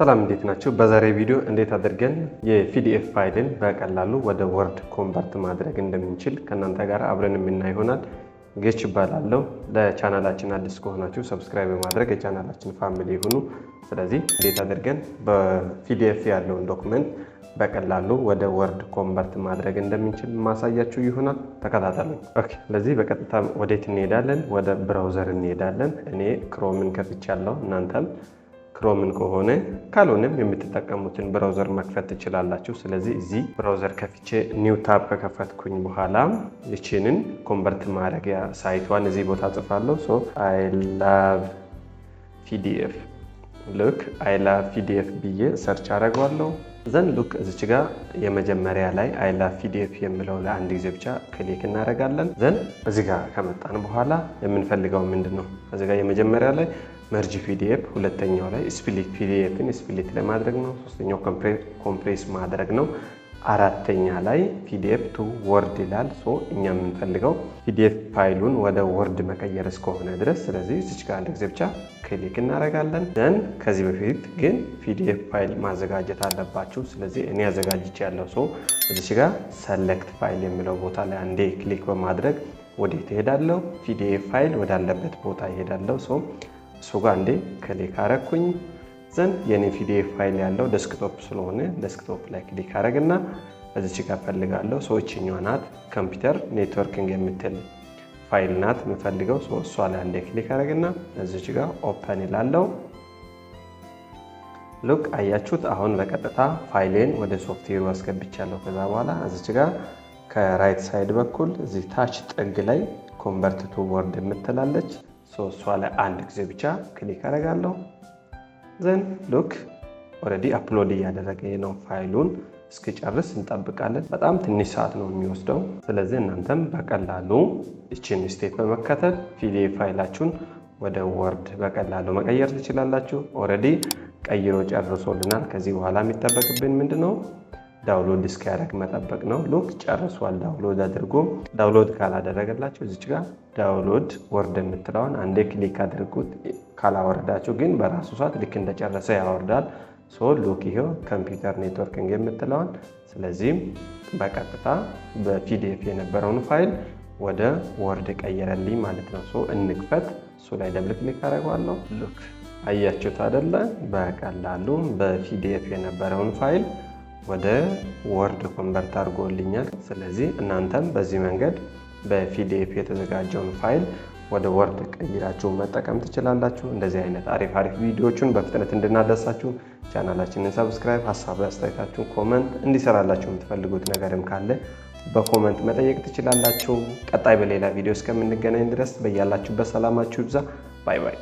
ሰላም፣ እንዴት ናችሁ? በዛሬ ቪዲዮ እንዴት አድርገን የ PDF ፋይልን በቀላሉ ወደ Word convert ማድረግ እንደምንችል ከእናንተ ጋር አብረን የምናይ ይሆናል። ጌች እባላለሁ። ለቻናላችን አዲስ ከሆናችሁ subscribe በማድረግ የቻናላችን family ይሁኑ። ስለዚህ እንዴት አድርገን በ PDF ያለውን document በቀላሉ ወደ Word convert ማድረግ እንደምንችል ማሳያችሁ ይሆናል። ተከታተሉ። Okay፣ ስለዚህ በቀጥታ ወዴት እንሄዳለን? ወደ browser እንሄዳለን። እኔ Chrome ን ከፍቻለሁ። እናንተም Chrome ን ከሆነ፣ ካልሆነም የምትጠቀሙትን browser መክፈት ትችላላችሁ። ስለዚህ እዚህ browser ከፍቼ new tab ከከፈትኩኝ በኋላ ይችንን convert ማድረጊያ site ቷን እዚህ ቦታ ጽፋለሁ። So I love PDF፣ look፣ I love PDF ብዬ search አደርገዋለሁ። Then look፣ እዚች ጋ የመጀመሪያ ላይ I love PDF የሚለው ላይ አንድ ጊዜ ብቻ click እናደርጋለን። Then እዚ ጋ ከመጣን በኋላ የምንፈልገው ምንድን ነው? እዚ ጋ የመጀመሪያ ላይ merge PDF፣ ሁለተኛው ላይ split፣ PDF ን split ለማድረግ ነው። ሶስተኛው compress ማድረግ ነው። አራተኛ ላይ PDF to Word ይላል። So እኛ የምንፈልገው PDF ፋይሉን ወደ Word መቀየር እስከሆነ ድረስ፣ ስለዚህ እዚች ጋር አንድ ጊዜ ብቻ click እናደርጋለን። Then ከዚህ በፊት ግን PDF ፋይል ማዘጋጀት አለባችሁ። ስለዚህ እኔ አዘጋጅቻለሁ። So እዚች ጋር select file የሚለው ቦታ ላይ አንዴ click በማድረግ ወዴት እሄዳለሁ? PDF ፋይል ወዳለበት ቦታ እሄዳለሁ። So እሱ ጋር አንዴ click አረኩኝ። Then የኔ PDF ፋይል ያለው desktop ስለሆነ desktop ላይ click አረግና እዚች ጋር ፈልጋለሁ። So ይችኛዋ ናት፣ computer networking የምትል ፋይል ናት የምፈልገው። እሷ ላይ አንዴ click አረግና እዚች ጋር open ይላለው። Look፣ አያችሁት? አሁን በቀጥታ ፋይሌን ወደ ሶፍትዌሩ አስገብቻለሁ። ከዛ በኋላ እዚች ጋር ከ right side በኩል እዚህ ታች ጥግ ላይ convert to Word የምትላለች፣ እሷ ላይ አንድ ጊዜ ብቻ click አደርጋለሁ። Then look፣ already upload እያደረገ ነው። ፋይሉን እስኪጨርስ እንጠብቃለን። በጣም ትንሽ ሰዓት ነው የሚወስደው። ስለዚህ እናንተም በቀላሉ ይችን step በመከተል PDF ፋይላችሁን ወደ Word በቀላሉ መቀየር ትችላላችሁ። Already ቀይሮ ጨርሶልናል። ከዚህ በኋላ የሚጠበቅብን ምንድን ነው? Download እስኪያደርግ መጠበቅ ነው። Look፣ ጨርሷል። Download አድርጎ፣ download ካላደረገላችሁ እዚች ጋር download Word የምትለውን አንዴ click አድርጉት። ካላወረዳችሁ ግን በራሱ ሰዓት ልክ እንደጨረሰ ያወርዳል። So look፣ ይሄው computer networking የምትለዋን። ስለዚህም በቀጥታ በ PDF የነበረውን ፋይል ወደ Word ቀየረልኝ ማለት ነው። So እንክፈት። እሱ ላይ double click አደርገዋለሁ። Look፣ አያችሁት አይደለ? በቀላሉ በ PDF የነበረውን ፋይል ወደ Word convert አድርጎልኛል። ስለዚህ እናንተም በዚህ መንገድ በ PDF የተዘጋጀውን ፋይል ወደ Word ቀይራችሁ መጠቀም ትችላላችሁ። እንደዚህ አይነት አሪፍ አሪፍ ቪዲዮዎችን በፍጥነት እንድናደርሳችሁ ቻናላችንን subscribe፣ ሀሳብ አስተያየታችሁን comment፣ እንዲሰራላችሁ የምትፈልጉት ነገርም ካለ በ comment መጠየቅ ትችላላችሁ። ቀጣይ በሌላ ቪዲዮ እስከምንገናኝ ድረስ በያላችሁበት ሰላማችሁ ይብዛ። Bye bye።